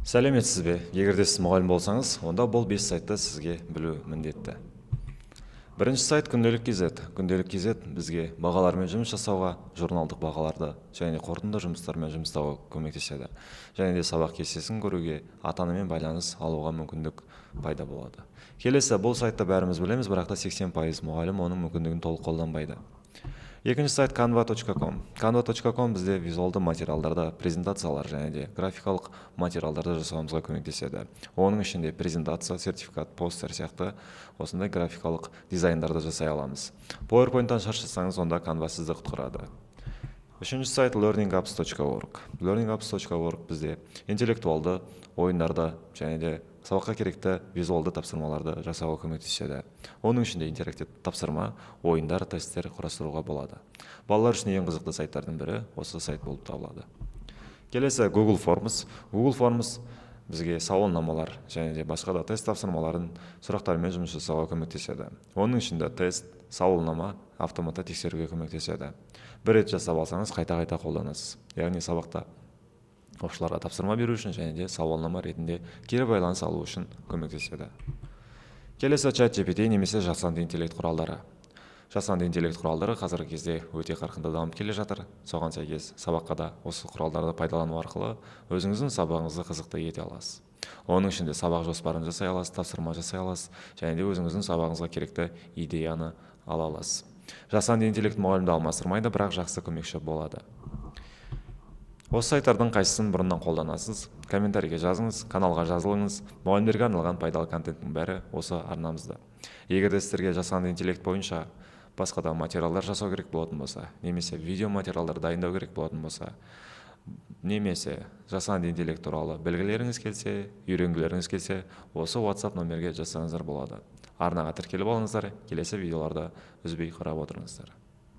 Сәлеметсіз бе! Егер де сіз мұғалім болсаңыз, онда бұл бес сайтты сізге білу міндетті. Бірінші сайт – Күнделік kz. Күнделік kz бізге бағалармен жұмыс жасауға, журналдық бағаларды және қорытынды жұмыстармен жұмыс жасауға көмектеседі және де сабақ кестесін көруге, ата анамен байланыс алуға мүмкіндік пайда болады. Келесі, бұл сайтты бәріміз білеміз, бірақ та 80% мұғалім оның мүмкіндігін толық қолданбайды. Екінші сайт – canva.com. canva.com бізде визуалды материалдарды, презентациялар және де графикалық материалдарды жасауымызға көмектеседі. Оның ішінде презентация, сертификат, постер сияқты осындай графикалық дизайндарды жасай аламыз. PowerPoint-тан шаршасаңыз, онда Canva сізді құтқарады. Үшінші сайт – learningapps.org. learningapps.org бізде интеллектуалды ойындарды және де сабаққа керекті визуалды тапсырмаларды жасауға көмектеседі. Оның ішінде интерактивті тапсырма, ойындар, тесттер құрастыруға болады. Балалар үшін ең қызықты сайттардың бірі осы сайт болып табылады. Келесі – Google Forms. Google Forms бізге сауалнамалар және де басқа да тест тапсырмаларын, сұрақтармен жұмыс жасауға көмектеседі. Оның ішінде тест, сауалнама автоматты тексеруге көмектеседі. Бір рет жасап алсаңыз, қайта қайта қолданасыз, яғни сабақта оқушыларға тапсырма беру үшін және де сауалнама ретінде кері байланыс алу үшін көмектеседі. Келесі – Чат GPT немесе жасанды интеллект құралдары. Жасанды интеллект құралдары қазіргі кезде өте қарқынды дамып келе жатыр. Соған сәйкес сабаққа да осы құралдарды пайдалану арқылы өзіңіздің сабағыңызды қызықты ете аласыз. Оның ішінде сабақ жоспарын жасай аласыз, тапсырма жасай аласыз және де өзіңіздің сабағыңызға керекті идеяны ала аласыз. Жасанды интеллект мұғалімді алмастырмайды, бірақ жақсы көмекші болады. Осы сайттардың қайсысын бұрыннан қолданасыз? Комментарийге жазыңыз, каналға жазылыңыз. Мұғалімдерге арналған пайдалы контенттің бәрі осы арнамызда. Егер де сіздерге жасанды интеллект бойынша басқа да материалдар жасау керек болатын болса немесе видео материалдар дайындау керек болатын болса немесе жасанды интеллект туралы білгілеріңіз келсе, үйренгілеріңіз келсе, осы WhatsApp номерге жазсаңыздар болады. Арнаға тіркеліп алыңыздар, келесі видеоларды үзбей қарап отырыңыздар.